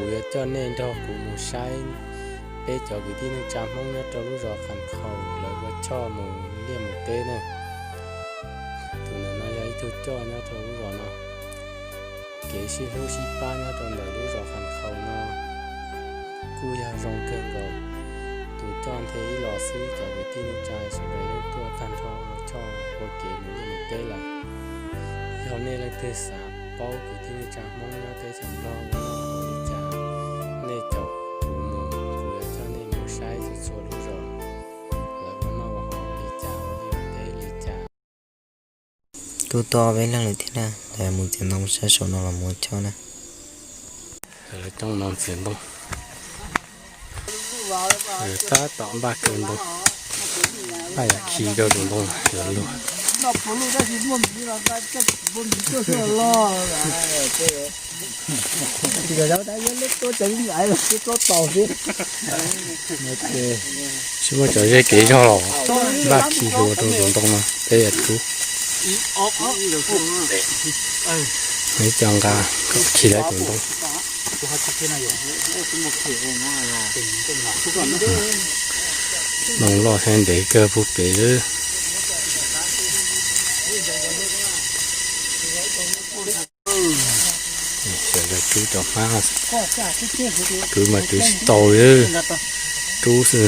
Kuv yuav coj nej nrog kuv mus saib peb cov kwv tij neej tsa Hmoob nyob rau lub zos Qhas Khaus lawv ua choj mus liaj mus teb na. Tus ntawm no yog ib tug coj nyob rau lub zos no. Kev sib hlub sib pab nyob rau ntawm lub zos Qhas Khaus no kuj yog zoo kawg nkaus. Tus coj nthe ib los xwb cov kwv tij neej tsa sawv daws yeej tuaj tag nrho ua choj ua kev mus liaj mus teb lawm. Yog nej leej twg xav paub kwv tij neej tsa Hmoob nyob teb chaws Nplog ua li cas, nej caum kuv mus, kuv yuav coj nej mus saib txhua txhua lub zos lawv ua noj ua haus li cas, ua liaj ua teb li cas. Twb tau peb leeg lawm thiab na, lawv mus txiav ntoo saib saum no los mus ua choj na. Lawv coob no txiav ntoo, tab tom npaj kaw ntoo, npaj yuav khi rau tus ntoo yuav luag. Sib muab cov zej kev zog los npaj khi hlua rau tus ntoo no peb yuav rub. Neb cov nqa kom khi lawv tus ntoo. Ntoo loj thiab ntev kawg puag pem lawm. Sawv daws rub cov hmab, kwv mas kwv tsis tau li, rub xwb.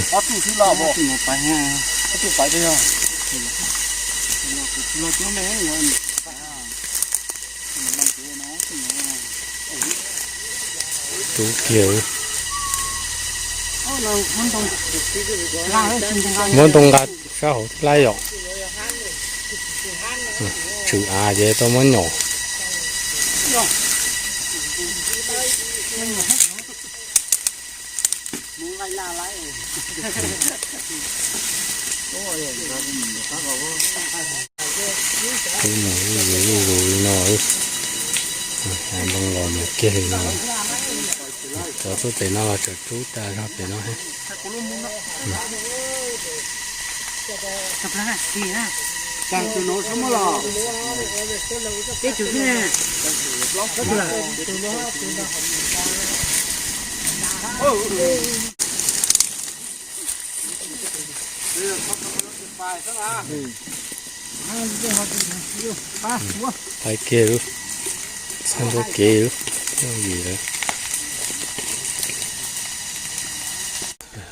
Rub kiag. Muab ntoo nqa sab hauv thiab lawm yom. Tshwm av ces tau muab nyom. Rub mus zuj zus zuj zus li no. Ntoo los mus kiag li no. Cov tuaj pem no los tseem rub tas zog pem no thiab. Pais kiag lawm, txog ntua kev lawm, yooj yim lawm.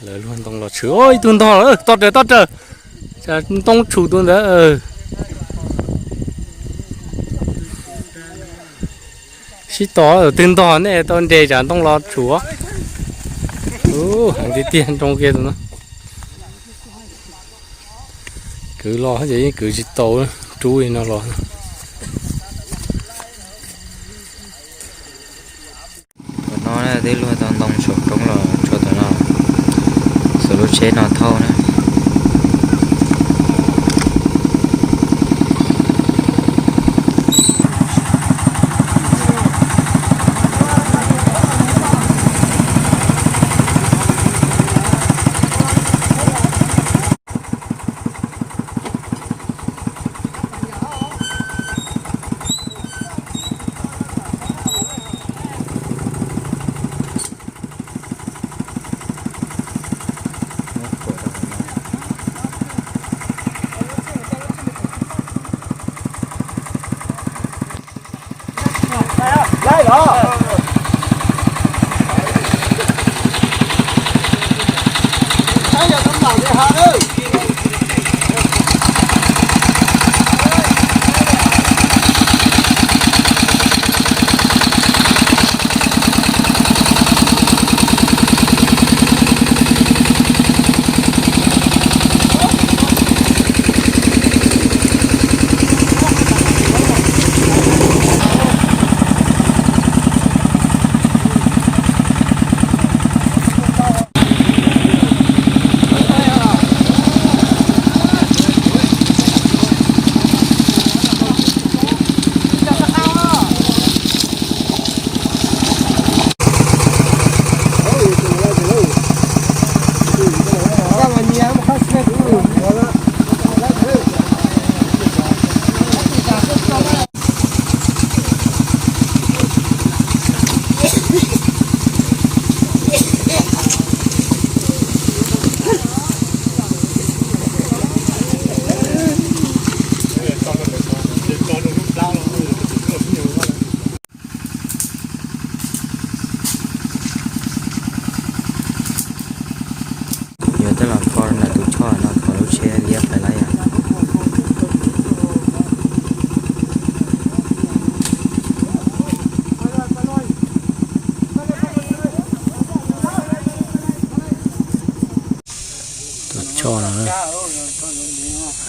Lawv luag ntoo los tshwm, ib tug ntog lawm, tos raws, tos raws, tsam ntoo tshwm tus ntawd. Sib tos, twg ntog nej tau nres tsam ntoo los tshwm. Heev tiag tiag, nroo kiag tus no. Kwv los ces yeej kwv tsis tau, rub li no los. Thaum no twb luag tau ntoo saum roob los tso tom no, xuas lub tsheb no thauj na.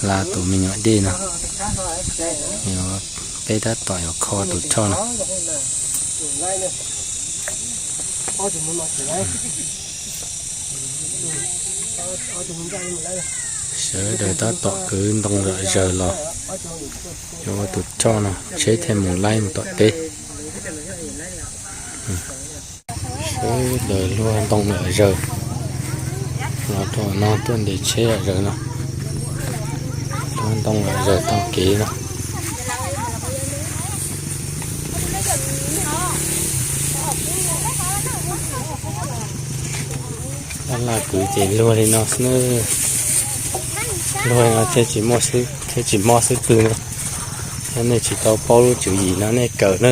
Laj tus me nyuam dej no, peb tab tom yuav kho tus choj no. Sawv daws tab tom kwv ntoo zom zaws los yuav ua tus choj no, tsheb thiaj mus laib mus tom teb. Sawv daws luag ntoo zom zaws los rau no tuaj ntes tsheb zom zaws no. Luag ntoo zom zaws taug kev no. Tab laj kwv ces luag li no xwb na. Luag li no thiaj tsis mob xwb pw no. Yog nej tsis tau paub lub tswv yim no nej kawm na.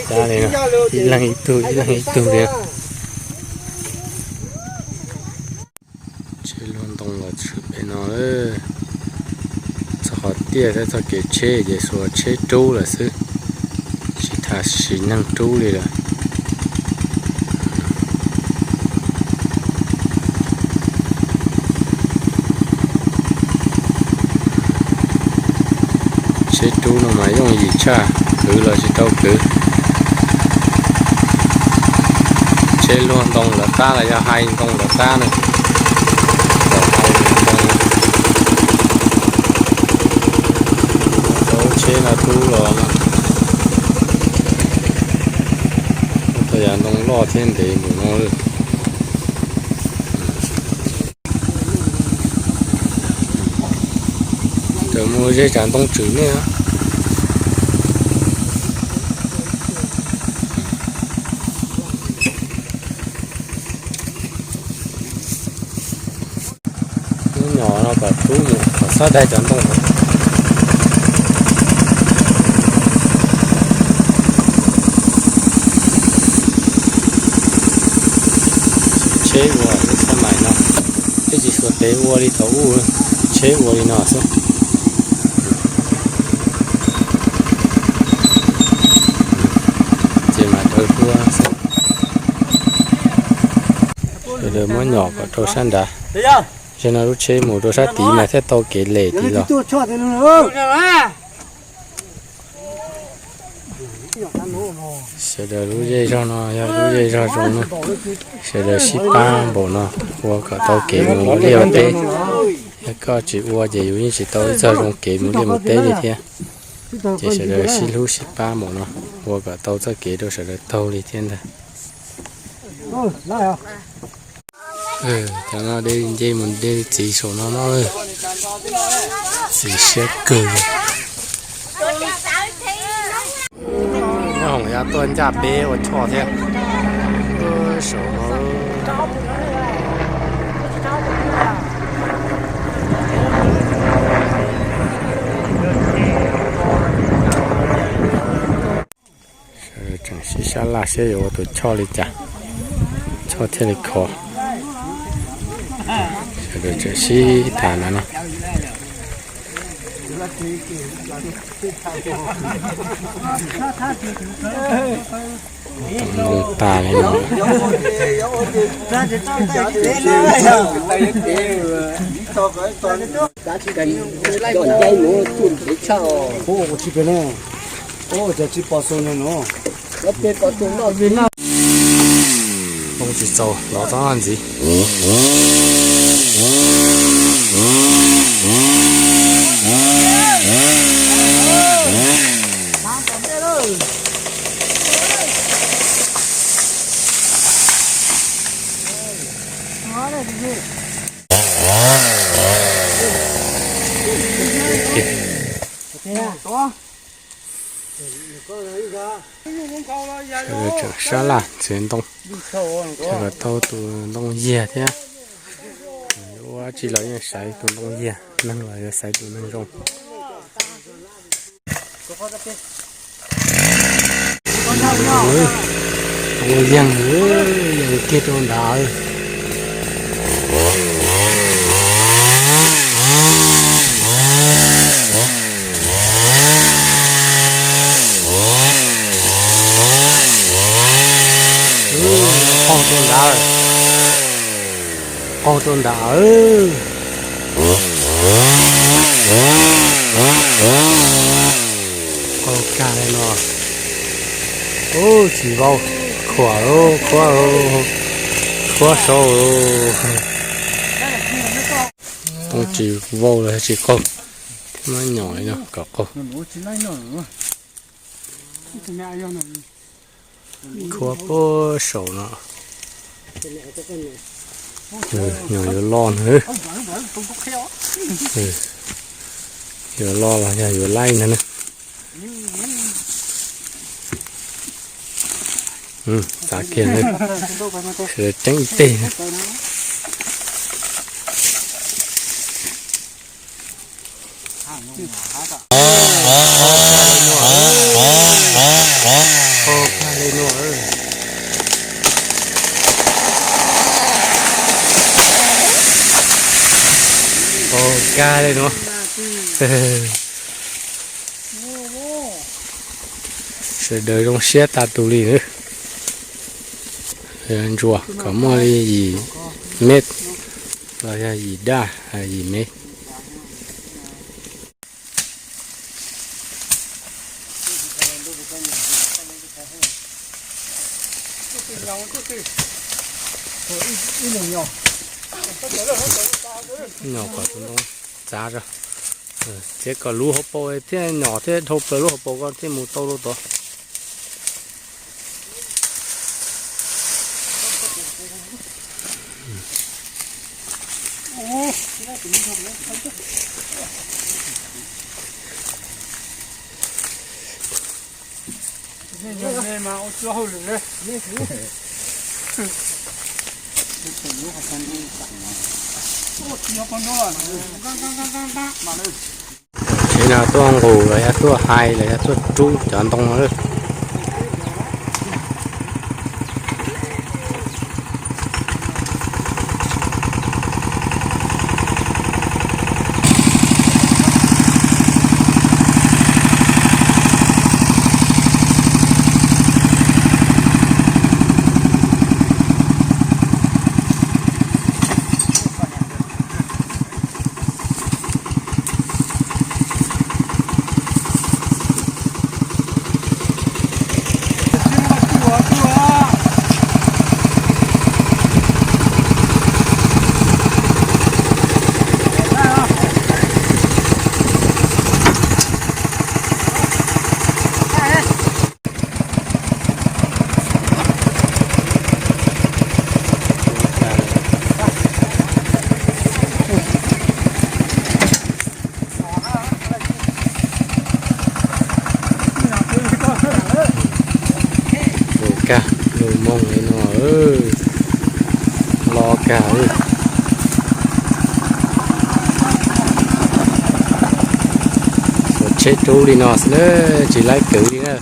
Cab li no, ib leeg ib tug, ib leeg ib tug li. Tsheb luag ntoo los tshwm pem no. Txog qhov tiaj thiab txoj kev tsheb ces suav tsheb rub lawm xwb, tsis tas sim neeg rub li lawm. Tsheb rub no mas yooj yim tshaj, kwv los tsis tau kwv. Tsheb luag ntoo lawv qab los yog hais ntoo lawv qab na. Tau tsheb no rub los, tau yav ntoo loj thiab ntev mus no. Tseem mus ze tsav ntoo tswm nej. Hnub nyom no kom rub mus kom xob daig cov ntoo. Tsheb ua lub xab mais no, twb tsis suav tev ua li thaum ub, tsheb ua li no xwb. Ces mas dawb huab xwb. Sawv daws muab nyom kom rau sab nrad. Zaum no lub tsheb mus rau sab tid mas thiaj tau kev lem tid los. Sawv daws lub zej zog no yog lub zej zog zoo no, sawv daws sib pab npaum no, ua kom tau kev mus liaj mus teb. Yog koj tsis ua ces yus yeej tsis tau ib txoj zoo kev mus liaj mus teb li thiab. Ces sawv daws sib hlub sib pab npaum no, ua kom tau txoj kev rau sawv daws taug li thiab ntag. Cov no de nce mus de txiv saum no no, txiv siab kawg. Muab hoom ya tuaj ncaj peb ua choj thiab. Saum no tseem sib sab laj seb yuav ua tus choj li cas, choj thiaj li khov. Sawv daws tseem sib tham na no. Ntoo tas li no. Ntoo tsis txaus los txhob ntxiv. Sawv daws tseem sab laj ntxhiav ntoo, thiaj kom tau tus ntoo yiag thiab. Ua dab tsi los yeej xaiv tus ntoo yiag, neeg los yuav xaiv tus neeg zoo. Ua yeeg, yeeg kiag rau nrad. Phoj rau nrad. Qaug rau nram. Qaug kag li no. Ub, tsis vau. Khuam, khuab, khuab saud. Poob tsis vau los tsis qaug. Thiab muab nyom li no kom qaug. Khuab puag saum no. Nyom yuav loj no. Yuav loj los yog yuav laij no na. Txav kiag na. Sawv daws ceeb ib teg na. Kag li no. Sawv daws zoo siab tas tus li na. Ntsuas kom muaj li yim mev los yog yim daj, yim mev. Nyom kom tus ntoo txav tso, thiab kom lub hauv paus thiaj nyom thiab dhau plaws lub hauv paus ko thiaj mus tau lub tod. Tsev no tuaj nqus los yog tuaj hais los yog tuaj rub cov ntoo no. Ua kag lug moog li no, lo kag li. Ua tsheb rub li no xwb na, tsis laib kwv li na.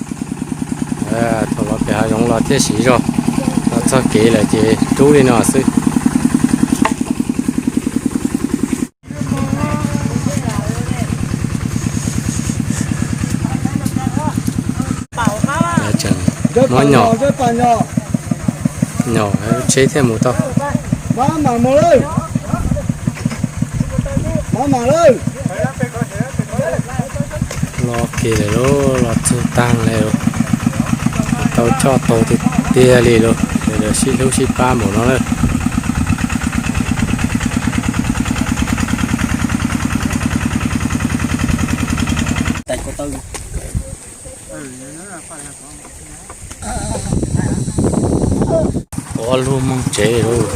Thaum los pem hav zoov los thiaj siv zog, los txog kev lawm ces rub li no xwb. Muab nyom, nyom tsheb thiaj mus tau. Lo kiag lawm lauj, los txug taag li lauj. Tau choj taug tiag tiag li lauj, sawv daws sib hlub sib pab npaum no lawm. Ua lug moog tsev lauj,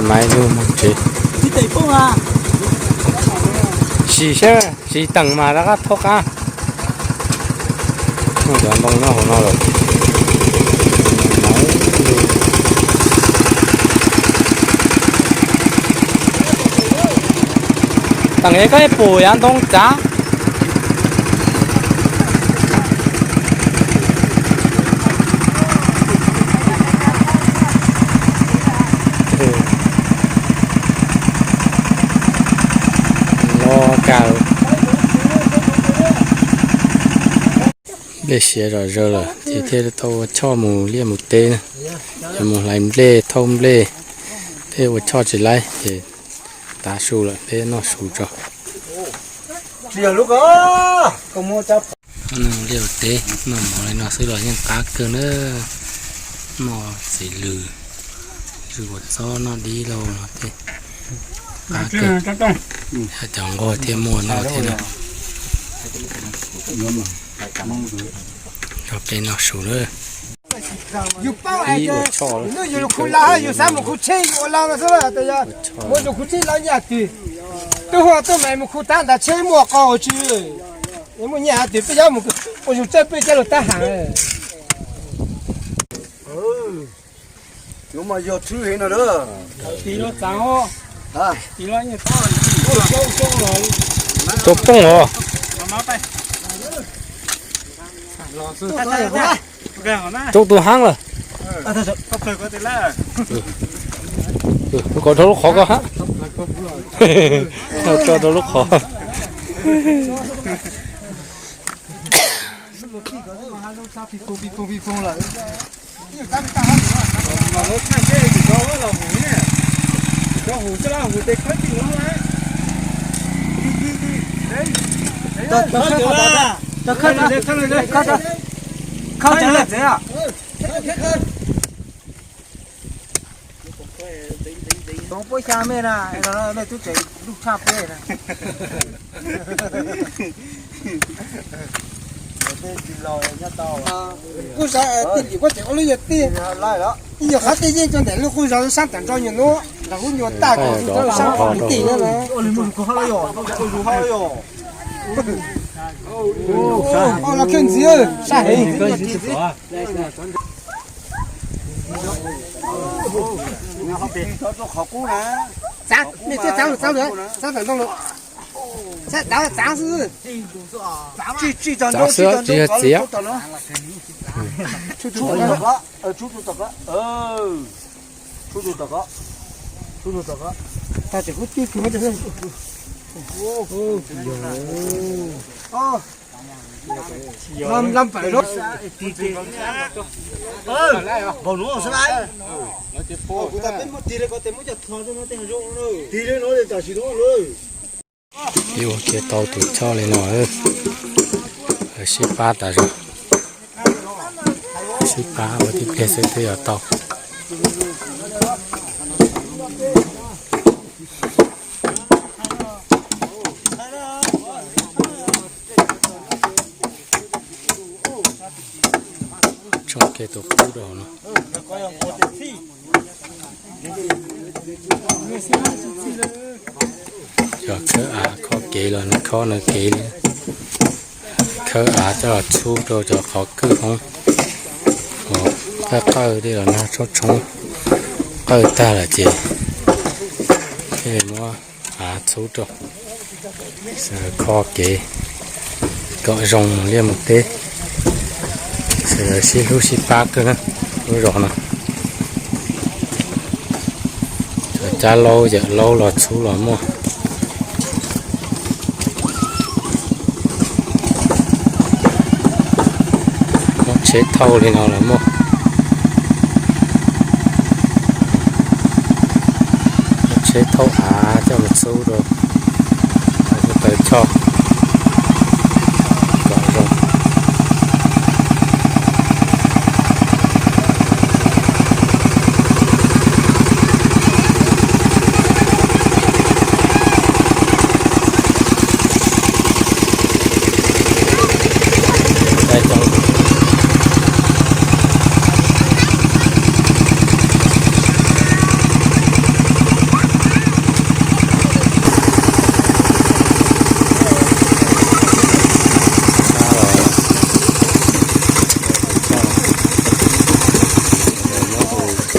maiv lug moog tsev. Sim saib, sim teem mas rov qab thauj qab. Muaj cov ntoo nyob hauv no lawm. Teem es koj pum yav ntoo txav. Lo kag. Nplej siav zom zaws lawm ces thiaj tau ua choj mus liaj mus teb na. Yuav mus hlais nplej thauj nplej, Peb ua choj tsis laib ces tav su lawm, peb noj su tso. Liaj teb noj mov li no xwb los yeej qab kawg na. Noj txiv lws, zus ua txob, noj dib lauj no thiab. Qab kawg. Cov nqaij thiaj muaj noj thiab na. Coj peb noj su na. Yus paub hais tias yus lub khuj laus, yus xav mus khuv tsheb yus ua laus no xwb, mus yus khuv tsheb laus nyaj twg, twb hu tuaj mas mus khuv tav ntawd tsheb muaj qau tsis muaj nyiaj, twb peb yuav mus ua yus txawj peb coj lus tab ham. Yuav mas yog tshwj heev no. Rau poob os. Rau tus hab lawm. Koj rau lub qhov koj hab. Koj rau lub qhov. Tau puab xya mej na, mej tub tseem lug tshaj peb na. Kuj xav tij lim kuj tseem ua lub yog tij, ib nyuag qhov tij yeej tso ntawm lub qub zog sab tam nrho nyuag nuav, nram lub nyuag tag kom tij sab tim na. Los kheej ntxiv, sab heev. Txav, nej txav lawm, txav lawm, txav tam ntoo lawm. Txav xwb, tsis yog txiav. Ib ua kiag tau tus choj li no, sib pab tas zog. Sib pab ua tib pliag xwb twb yuav tau. Tso kiag tus qub rau hauv no. Cov khawb av khob kev los nws khob nws kev li. Khawb av coj los txhub rau cov qhov kwj hoob uas qawj qawj tej los nag tshoob tshoob qawj tag lawm ces thiaj li muab av txhub rau, kho kev kom zoo mus liaj mus teb. Sawv daws sib hlub sib pab kawg na, lub zos no. Cov cab laub yawm laub los txhub los muaj. Muab tsheb thauj li no los muaj. Muab tsheb thauj av coj mus txhub rau, tawm choj kom zoo.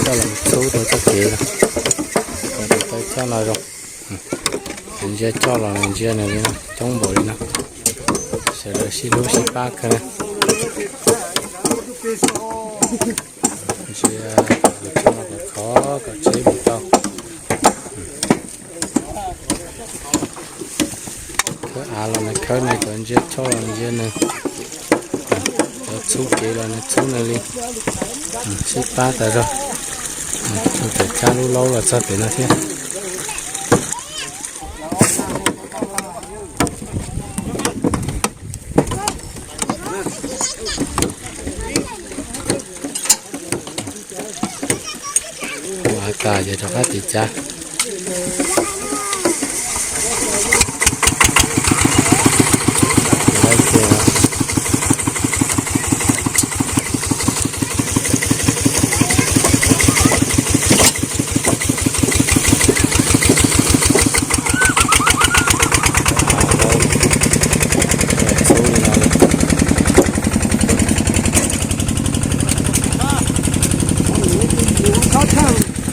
Coj los txhub rau txoj kev, tawm choj no zoo. Ntsia choj los ntsia nws li no, coob npaum li no. Sawv daws sib hlub sib pab kawg na. Ntsia, khov kom tsheb mus tau. Khawb av los nws khawb nws, cov ntsia choj los ntsia nws, cov txhub kev los nws txhub nws li. Sib pab tas zog. Tseem cab lub laub los txog pem no thiab. Ua tas ces rov qab tiv cab.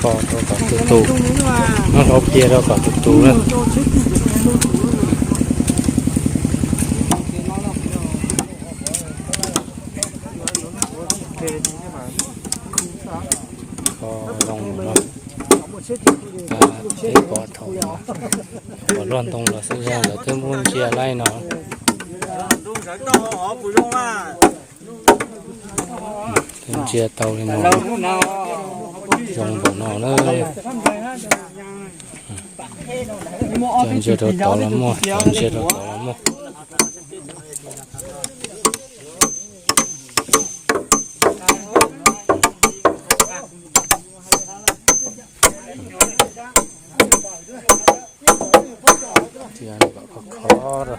Kho rau kom tus tus, no hlau kiag rau kom tus tus na. Kho zoo no, peb pov thaum pom luaj ntoo los xwb, lawv twb muab ntsia laij no. Ntsia tau li no, zoo npaum no na. Cov ntsia rau tod los muaj, cov ntsia rau tod los muaj. Khov khov rau.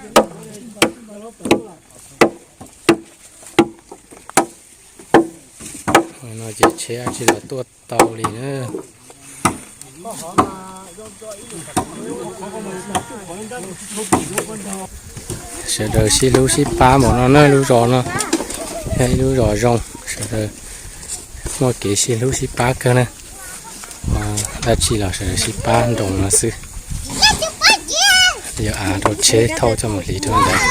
No ces tsheb dab tsi los tuaj tau li na. Sawv daws sib hlub sib pab npaum no na, lub zos no yog ib lub zos zoo, sawv daws muaj kev sib hlub sib pab kawg na. Dab tsi los sawv daws sib pab nroos no xwb. Yuav av rau tsheb thauj coj mus hliv rau ntawd.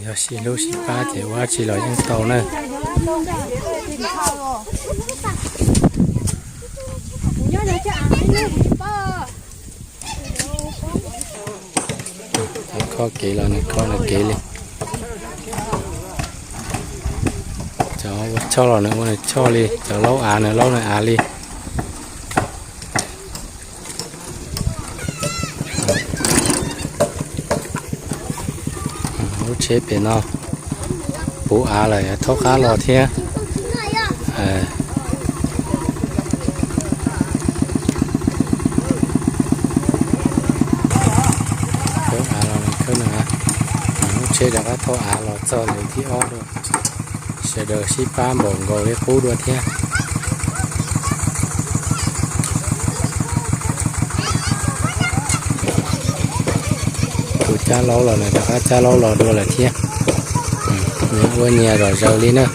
Yog sib hlub sib pab ces ua dab tsi los yeej tau na. Kho kev los nws kho nws kev li. Cov ua choj los nws ua nws choj li, cov laub av nws laub nws av li. Lub tsheb pem no puv av lawm, thaub qab los thiab. Khawb av los khawb no, lub tsheb rov qab thaub av los txog lawv thib ob dua. Sawv daws sib pab npaum nkaus li qub dua thiab. Tus cab laub los nws rov qab cab laub los dua lawm thiab. Nyias ua nyias zom zaws li na,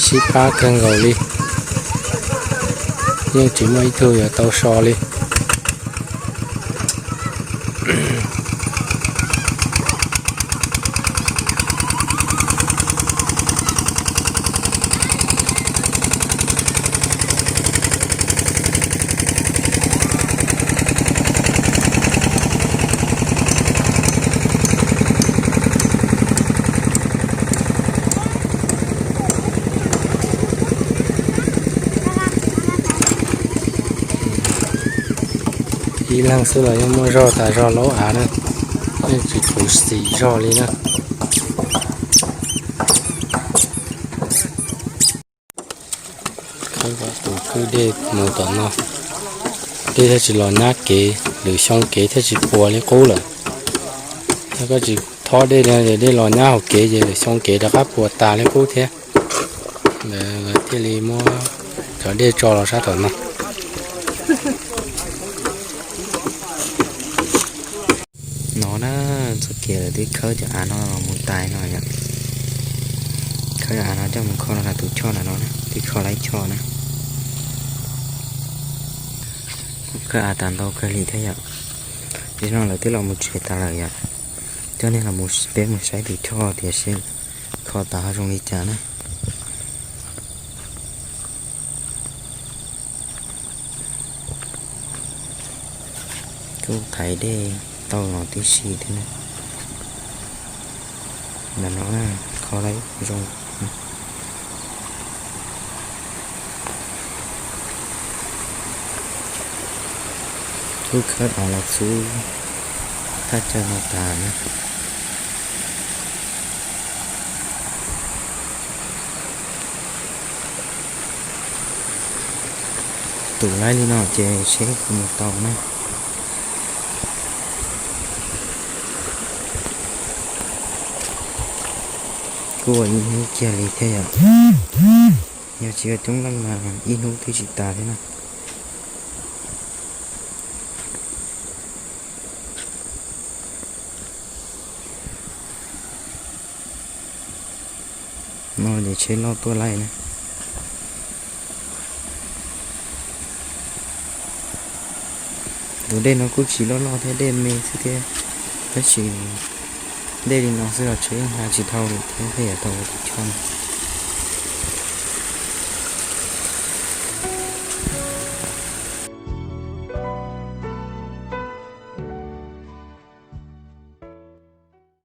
sib pab kawg nkaus li, yeej tsis muaj ib tug yuav tau so li. Ib leeg xwb los yeej muaj zog tas zog laub av na, yeej tsis puv xim zog li na. Khawb kom tus kwj dej mus tom no, dej thiaj tsis los nyab kev, lwm xyoo kev thiaj tsis puas li qub lawm. Yog koj tsis thob dej no ces dej los nyab hauv kev ces lwm xyoo kev rov qab puas tas li qub thiab. Lawv thiaj li muab cov dej tso los sab tom no. No na, txoj kev lawv twb khawb cov av no los mus tas no yom. Khawb cov av no coj mus kho rau tus choj ntawm no na, twb kho lawm ib choj na. Khawb av tas ntau kawg li thiab yom. Tam sim no lawv twb los mus tsev tas lawm yom. Coj nej los, peb mus saib tus choj tias seb kho tas ho zoo li cas na. Kuj thaiv dej tau los tib si thiab na. Ntawm no na, kho lawm zoo. Kuj khawb av los txhub thaj chaw no tas na. Tus laib li no ces seb puas mus tau na. Kuj ua ib hnub kiag li thiab yom. Yog tsis ua coob leej mas ib hnub twb tsis tas thiab na. No ces tsheb loj tuaj laij na. Tus dej no kuj tsis loj loj thiab, dej me xwb thiab, tab sis dej li no xwb los tsheb yeej hla tsis dhau li thiab, pheej yuav tau ua tus choj.